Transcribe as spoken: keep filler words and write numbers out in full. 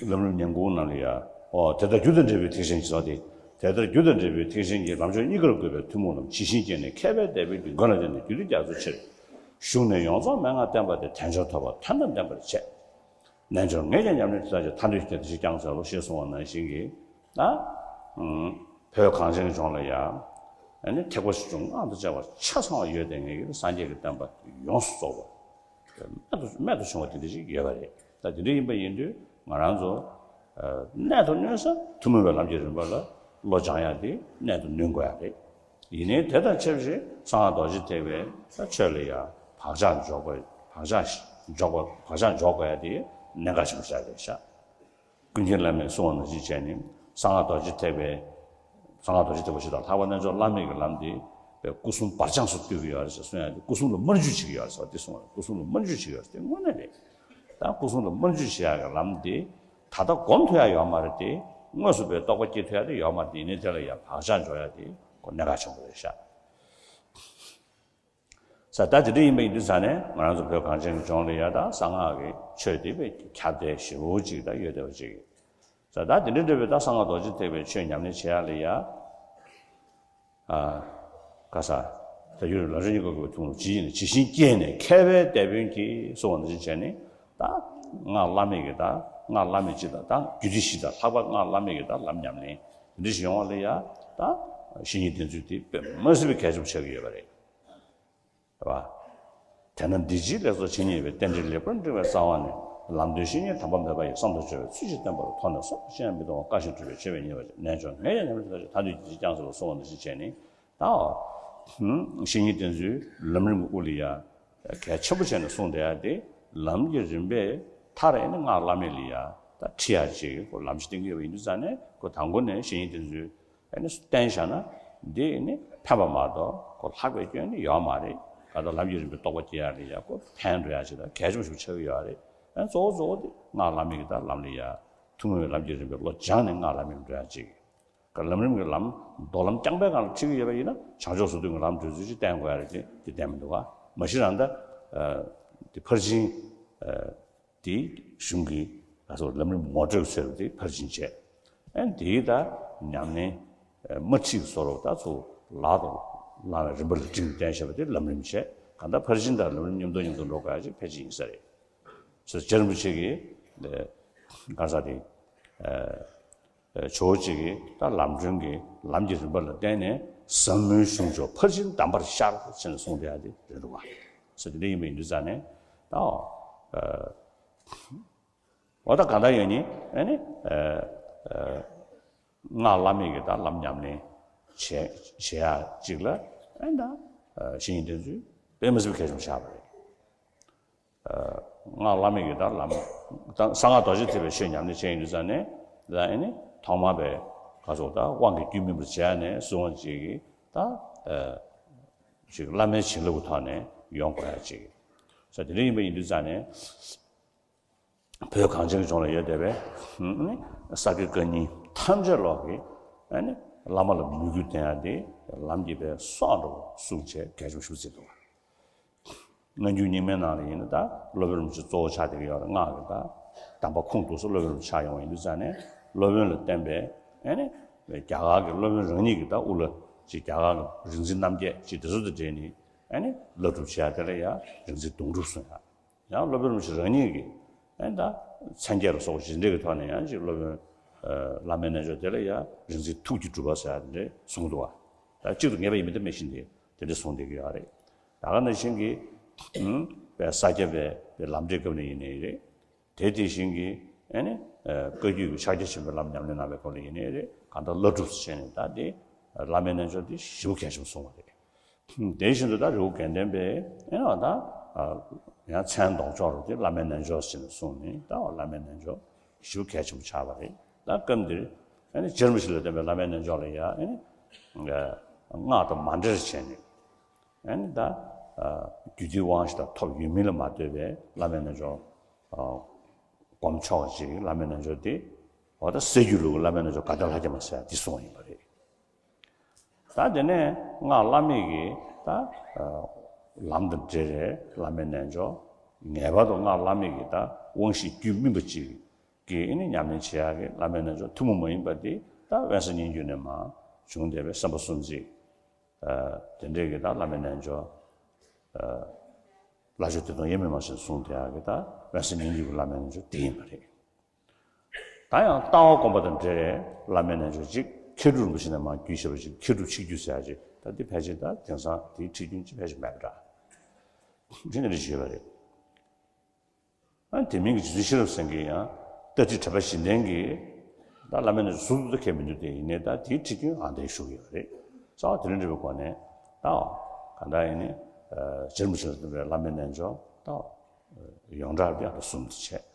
ལམ་རིམ་ཉིན་གུང་ནང་ལ་ཡ། ཨོ་དེ་ལྟར་རྒྱུ་དང་འབྲས་བུའི་ཐེག་ཆེན་གྱི་ཟེར་བ་དེ། དེ་ལྟར་རྒྱུ་དང་འབྲས་བུའི་ཐེག་ཆེན་གྱི་ལམ་སྦྱོར་གཉིས་ཀར་བཀོད་པའི་ཐུན་མོང་ལམ་ཇི་བཞིན་བསྐྱེད་ནས་མཁས་པའི་དེད་དཔོན་གྱི་མགོན་ལ་བརྟེན་ནས་རྒྱུད་སྡེ་རྒྱ་མཚོའི་ཕྱིར། ཞུགས་ནས་ཡོངས་རྫོགས་མན་ངག་བསྟན་པ་དེ་དལ་འབྱོར་ཐོབ་པ་དོན་དང་ལྡན་པར་བྱས། རྣལ་འབྱོར་ངས་ཀྱང་ཉམས་ལེན་དེ་དག་ཀྱང་ཐར་འདོད་ཀྱི་དེ་བཞིན་བསྐྱངས་ཟེར་ལོ་ཞེས་གསུངས་པ་ནང་བཞིན་གྱི། ད་བོད་གངས་ཅན་གྱི་ལྗོངས་ལ་ཡང་ཨ་ནི་ཐེག་པ་ཆེ་ཆུང་སྔགས་དང་བཅས་པ་ཆ་ཚང་བ་ཡོད་དེ་ངེས་ཀྱི་སངས་རྒྱས་ཀྱི་བསྟན་པ་ཡོངས་སུ་རྫོགས་པ་རྨད་དུ་རྨད་དུ་བྱུང་བ་དེ་འདྲ་ཞིག་ཡོད་པ་རེད། ད་དེ་འདྲ་ཡིན་པ་ཡིན་དུས་ང་རང་ཚོ་གནད་དུ་སྣུན་ས་ཐུན་མོང་བའི་ལམ་གྱི་རིམ་པ་ལ་བློ་སྦྱང་ཡ་དེ་གནད་དུ་སྣུན་དགོས་ཡ་རེད། ཡིན་ནའི་དེ་དང་ཆབས་ཅིག་གསང་སྔགས་རྡོ་རྗེ་ཐེག་པའི་ཆོས་ལ་ཡང་བག་ཆགས་འཇོག་དགོས། བག་ཆགས་འཇོག་དགོས། བག་ཆགས་འཇོག་དགོས་ཡ་དེ་གནད་འགག་ཆེན་པོ་ཆགས་རེད་ཤག་ཀུན་མཁྱེན་བླ་མས་གསུངས་པ་ནང་བཞིན་བྱས་ནས་གསང་སྔགས་རྡོ་རྗེ་ཐེག་པའི། གསང་སྔགས་རྡོ་རྗེ་ཐེག་པ་ཞེས་དང་ལྷག་པར་རྣལ་འབྱོར་བླ་མེད་ཀྱི་ལམ་དེ་སྐུ་གསུམ་བར་སྦྱངས་སུ་བསྟོད་ཀྱི་ཡོད་རེད་ཟེར་གསུང་ཡ་དེ། སྐུ་གསུམ་ལ་དམར་འཇུག་བྱེད་ཀྱི་ཡོད་རེད་ཟེར་བ་དེ་གསུངས་པ་རེད། སྐུ་གསུམ་ལ་དམར་འཇུག་བྱེད་ཀྱི་ཡོད་རེད་དེ་དངོས་གནས་རེད། ད་སྐུ་གསུམ་ལ་དམར་འཇུག་བྱེད་ཡ་གི་ལམ་དེ་ད་ལྟ་སྒོམ་ཐུབ་ཡ་ཡོད་མ་རེད་དེ། དངོས་སུ་པའི་རྟོགས་པ་སྐྱེ་ཐུབ་ཡ་དེ་ཡོད་མ་རེད་དེ། ཡིན་ནའི་དེ་ལ་ཡ་བག་ཆགས་འཇོག་ཡ་དེ་ཁོ་གནད་འགག་ཆེན་པོ་རེད་ཤག་ས་ད་དེ་འདྲ་ཡིན་པ་ཡིན་དུས་ཙང་ནས་ང་རང་ཚོ་བོད་གངས་ཅན་གྱི་ལྗོངས་ལ་ཡ་ད་གསང་སྔགས་ཀྱི་ཆོས་དེ་བས་ཁྱབ་གདལ་ཞེ་པོ་ཅིག་ད་ཡོད་བསྡད་པ་ཅིག་ས་ད་དེ་འདྲ་འདྲ་བའི་ད་གསང་སྔགས་རྡོ་རྗེ་ཐེག་པའི་ཆོས་ཉམས་ལེན་བྱེད་ཡ་ལ་ཡ། ཨ། ག་ས། ད་ཡུལ་ལ་རི་ཉིད་ཀྱི་ཐུན་མོང་ཇི་ཡིན་ཇི་བཞིན་བསྐྱེད་ནས་མཁས་པའི་དེད་དཔོན་གྱིས་གསུངས་པ་ནང་བཞིན་བྱས་ནས་ད་སྔགས་བླ་མེད་ཀྱི་ད་སྔགས་བླ་མེད་སྤྱི་དང་ད་རྒྱུད་སྡེ་བཞི་དང་ལྷག་པར་སྔགས་བླ་མེད་ཀྱི་ད་ལམ་ཉམས་ལེན་འདི་འདྲ་ཞིག་ཡོང་བ་ལ་ཡ་ད་བཤེས་གཉེན་དེ་ཚོས་དེ་དཔེ་མ་སྲིད་པའི་གལ་ཆེན་པོ་ཆགས་ཀྱི་ཡོད་པ་རེད། རེད་བ། དེས་ན་འདི་ཕྱིའི་ལེགས་ཚོགས་ཇི་སྙེད་པའི། རྟེན་འབྲེལ་ལེགས་པར་འགྲིག་པའི་རྩ་བ་ནས། ལམ་སྟོན་བཤེས་གཉེན་དམ་པ་མེད་པ་ཡི། བསམ་དང་སྦྱོར་བའི་ཚུལ་གྱིས་བསྟན་པ་ལ། མཐོང་ནས་བསམ་བློ་ཅི་ཡང་མི་གཏོང་བར། བཀའ་བཞིན་སྒྲུབ་པའི་སྤྱོད་པས་མཉེས་པར་བྱ། རྣལ་འབྱོར་ངས་ཀྱང་ཉམས་ལེན་དེ་དག་ཀྱང་། ཐར་འདོད་ཀྱི་དེ་བཞིན་བསྐྱངས་ཟེར་ལ་གསུངས་པ་ནང་བཞིན་བྱས་ནས་ད། བཤེས་གཉེན་དེ་ཚོའི་ལམ་རིམ་གྱི་དབུ་ལ་ཡ་གལ་ཆེན་པོ་བྱས་ནས་གསུངས་བསྡད་ཡ་དེ་ལམ་གྱི་རིམ་པས་མཐར་ཨེ་ནི་སྔགས་བླ་མེད་ལ་ཡ་ད་ཁྲིད་ཡ་ཅིག་ཁོ་ལམ་ཞིག་བསྟན་གྱི་ཡོད་པ་ཡིན་དུས་ཙང་ནས་ཁོ་དང་པོ་ནས་བཤེས་གཉེན་དེ་ཚོའི་ཨ་ནི་བསྟན་བཞག་ན་འདི་ནི་ཕན་པ་མ་གཏོགས་ཁོ་ལྷག་པའི་སྐྱོན་ནི་ཡོད་མ་རེད། ག་ད་ལམ་གྱི་རིམ་པའི་རྟོགས་པ་སྐྱེ་ཡ་ལ་ཡ་ཁོ་ཕན་འགྲོ་ཡ་ཅིག་དང་གལ་ཆེན་པོ་ཞིག་ཆགས་ཀྱི་ཡོད་རེད། ཨ་ནི་གཙོ་བོ་གཙོ་བོ་དེ་སྔགས་བླ་མེད་ཀྱི་ད་ལམ་ལ་ཡ་ཐུན་མོང་བའི་ལམ་གྱི་རིམ་པའི་བློ་སྦྱངས་ནས་སྔགས་བླ་མེད་འགྲོ་ཡ་ཅིག་ག་ལམ་རིམ་གྱི་ལམ་མདོ་ལམ་རྐྱང་པའི་སྒང་ལ་ཁྲིད་ཀྱི་ཡོད་པ་ཡིན་ན་བྱང་ཕྱོགས་སོ་བདུན་གྱི་ལམ་བགྲོད་ཚུལ་ཅིག་བསྟན་དགོས་ཡ་རེད་དེ་དེ་བསྟན་མི་འདུག་ག་མ་གཞི་རང་ད་དེ་ཕར་ཕྱིན། དེའི་གཞུང་གི་ལ་སོགས་ལམ་རིམ་ངོ་སྤྲོད་ཟེར་བ་དེ་ཕར་ཕྱིན་བྱས། ཨན་དེའི་ད་ཉམས་ལེན་མ་ཁྲིད་བཟོ་རོགས་ད་ཚོ་ལག་དང་བླངས་ནས་རིམ་པ་ལ་བསྒྲིགས་ནས་བསྟན་བཞག་པ་དེ་ལམ་རིམ་བྱས། གང་ལྟར་ཕར་ཕྱིན་དང་ལམ་རིམ་མཉམ་དུ་མཉམ་དུ་འགྲོ་དགོས་ཡ་ཅིག་ཕལ་ཆེར་ཡིན་ས་རེད། ཟེར་རྗེ་རིན་པོ་ཆེ་གིས་ག་ས་དེ། ཇོ་བོ་གཅིག་གིས་ད་ལམ་སྒྲོན་གྱི་ལམ་གྱི་རིམ་པ་ལ་བརྟེན་ནས་ཟབ་མོའི་གཞུང་ཆོས་ཕར་ཕྱིན་གདམས་པར་ཤར་ཟེར་ནས་གསུངས་བསྡད་ཡ་དེ་རེད་འདུག་ག་ཟེར་དེ་འདྲ་ཡིན་པ་ཡིན་དུས་ཙང་ནས་ད། འོ་ད་གང་ལྟར་ཡོད་ནི་ཨ་ནི། སྔགས་བླ་མེད་ཀྱི་ད་ལམ་ཉམས་ལེན་བྱེད་བྱེད་ཡ་གཅིག་ལ་ཨ་ནི་ད་བཤེས་གཉེན་དེ་ཚོས་དཔེ་མི་སྲིད་པའི་གལ་ཆེན་པོ་ཆགས་པ་རེད། སྔགས་བླ་མེད་ཀྱི་ད་ལམ་ད་གསང་སྔགས་རྡོ་རྗེ་ཐེག་པའི་ཆོས་ཉམས་ལེན་བྱེད་ཡིན་དུས་ཙང་ནས་ད་ཨ་ནི་ཐོག་མ་པའི་ག་ཚོད་ད་དབང་གི་རྒྱུད་སྨིན་པར་བྱས་ནས་གསོལ་བ་གཅིག་གིས་ད་ཅིག་བླ་མའི་བྱིན་རླབས་ཀྱི་ཐོག་ནས་ཡོང་དགོས་ཡ་གཅིག་ས་དེ་འདྲ་ཡིན་པ་ཡིན་དུས་ཙང་ནས། བོད་གངས་ཅན་གྱི་ལྗོངས་ལ་ཡོད་བསྡད་པའི་ས་དགེ་བཀའ་རྙིང་ཐམས་ཅད་ལོག་གི་ཨ་ནི་བླ་མ་ལ་མོས་གུས་ལྡན་ཡ་དེ་ལམ་གྱི་དཔལ་སྲོག་འགྲོ་བ་གསུངས་བྱས་གལ་ཆེན་པོ་ཞིག་བརྩིས་འདུག་སྔ་འགྱུར་རྙིང་མའི་ནང་ལ་ཡིན་ན་ད་སློབ་དཔོན་རིན་པོ་ཆེ་གཙོ་བོ་ཆགས་བསྡད་ཀྱི་ཡོད་རེད། སྔགས་ཀྱི་ད་གདམས་པ་ཁུངས་གཏུགས་སུ་སློབ་དཔོན་རིན་པོ་ཆེ་ཆགས་ཡོང་བ་ཡིན་དུས་ཙང་ནས་སློབ་དཔོན་ལ་བརྟེན་པའི་ཨ་ནི་རྒྱ་གར་གྱི་སློབ་དཔོན་རང་ཉིད་ཀྱི་ད་དབུ་ལ་ཅིག་རྒྱ་གར་གྱི་རིག་འཛིན་རྣམ་བརྒྱད་ཅིག་དེ་ཚོ་དང་འབྲེལ་ནས་ཨ་ནི་བླ་སྒྲུབ་བྱེད་ཡ་དེ་ལ་ཡ་རིག་འཛིན་དུང་སྒྲུབ་གསུངས་ཡ། ཡང་སློབ་དཔོན་རིན་པོ་ཆེ་རང་ཉིད་ཀྱིས་ཨེ་ད་མཚན་བརྒྱད་ལ་སོགས་པ་ཇི་འདྲ་གི་ཐོག་ནས་ཡང་ཅིག་སློབ་དཔོན་བླ་མའི་རྣལ་འབྱོར་དེ་ལ་ཡང་རིག་འཛིན་ཐུགས་ཀྱི་སྒྲུབ་པ་ཟེར་ཡ་དེ་འདྲ་གསུངས་འདུག་བ། ད་གཅིག་ཏུ་ངེས་པ་ཡིན་མིན་དེ་མི་ཤེས་ཏེ་དེ་འདྲ་གསུངས་བསྡད་ཀྱི་ཡོད་རེད། ད་ག་ནང་བཞིན་གྱི་ཨུམ་པའི་ས་སྐྱ་པའི་པའི་ལམ་འབྲས་སྐབས་ནས་ཡིན་ནའི་རེད། དེ་དེ་བཞིན་གྱི་ཨེ་ནི་བཀའ་བརྒྱུད་ཀྱི་ཕྱག་རྒྱ་ཆེན་པོའི་ལམ་ཉམས་ལེན་གནང་བའི་སྐབས་ལ་ཡིན་ནའི་རེད། གང་ལྟར་བླ་སྒྲུབ་ཟེར་ནས་ད་དེ་བླ་མའི་རྣལ་འབྱོར་དེ་ཞེ་པོ་གལ་ཆེན་པོ་གསུངས་པ་རེད། དེ་བཞིན་དུ་ད་རི་བོ་དགེ་ལྡན་པའི་ཨེ་ད་ཡང་མཚན་ལྡོག་ཕྱོགས་རུ་དེ་བླ་མའི་རྣལ་འབྱོར་ཟེར་ནས་གསུངས་ནས་ད་བླ་མའི་རྣལ་འབྱོར་ཞེ་པོ་གལ་ཆེན་པོ་ཆགས་པ་རེད། ད་སྐབས་འདིར་ཨེ་ནི་རྗེ་རིན་པོ་ཆེ་ལ་བསྟེན་པའི་བླ་མའི་རྣལ་འབྱོར་ལ་ཡང་ཨེ་ནི་སྔགས་དང་མ་འབྲེལ་བྱས་ནས་ཨེ་ནི་ད་རྒྱུད་སྡེའི་དབང་ཞིག་ད་ཐོབ་ཡོད་མིན་ལ་མ་ལྟོས་པའི་བླ་མའི་རྣལ་འབྱོར་སྒོམ་ཆོག་ཅིག་བླ་མའི་རྣལ་འབྱོར་དེ་འོ་ད་སྲད་རྒྱུད་ལུགས་ཀྱི་བླ་མའི་རྣལ་འབྱོར་དགའ་ལྡན་ལྷ་བརྒྱ་མ་ཟེར་ཡ་འདི་གསུངས་པ་ཡིན་པ་རེད། ད་དེ་ནས་སྔགས་བླ་མེད་ཀྱི་ད་ལམ་དང་འབྲེལ་བའི་བླ་མའི་རྣལ་འབྱོར། ངེས་པར་དུ་སྔགས་བླ་མེད་ཀྱི་ད་དབང་ཤེས་རྒྱུད་སྨིན་པ་ཅིག་གིས་ཨེ་ནི་ཉམས་ལེན་བྱེད་ཡག་གི་བླ་མའི་རྣལ་འབྱོར་ཐུན་མོང་མ་ཡིན་པ་དེ་ད་དབེན་ས་སྙན་བརྒྱུད་ནས་མར་བྱུང་བསྡད་པའི་བསམ་པ་གསུམ་གཅིག་དེ་འདྲས་ཀྱི་ད་བླ་མའི་རྣལ་འབྱོར། བླ་མཆོག་བདེ་སྟོང་དབྱེར་མེད་མ་ཞེས་གསུངས་དེ་ཡག་གི་ད་དབེན་ས་སྙན་བརྒྱུད་ཀྱི་བླ་མའི་རྣལ་འབྱོར་དེ་ཡིན་པ་རེད། ད་ཡང་ལྟ་བ་སྒོམ་པ་དང་འབྲེལ་བའི་བླ་མའི་རྣལ་འབྱོར་ཅིག་མཁས་གྲུབ་རིན་པོ་ཆེ་ནས་མར་བརྒྱུད་བཤད་པ་ཅིག་མཁས་གྲུབ་ཆིག་བརྒྱུད་ཟེར་ཡག་ཅིག་ད་འདི་ཕལ་ཆེར་ད་དེང་སང་དེའི་ཁྲིད་རྒྱུན་ཅིག་ཕལ་ཆེར་མེད་པ་འདྲ། འདི་འདྲ་ཞིག་ཡོད་པ་རེད། ཨ་དེ་མིན་གྱི་རྗེ་བཙུན་ཤེས་རབ་སེང་གེ་ཡང་ལྟ་ཁྲིད་དྲན་པ་བཞི་ལྡན་གྱི་ད་བླ་མའི་རྣལ་འབྱོར་ཟུར་དུ་ཁས་མི་འདུག་དེ་ཡིན་ནའི་ད་དེའི་ཁྲིད་རྒྱུན་ཨང་དེ་ཞུགས་ཡོད་རེད། རྩ་བ་དེ་རིང་འདྲ་བའི་སྒོ་ནས་ད་གང་ལྟར་ཡིན་ནའི་རྗེ་རིན་པོ་ཆེ་ལ་གསུངས་པའི་བླ་མའི་རྣལ་འབྱོར་ད་ཡོངས་གྲགས་དེ་ཨ་ད་གསུམ་དུ་བྱས།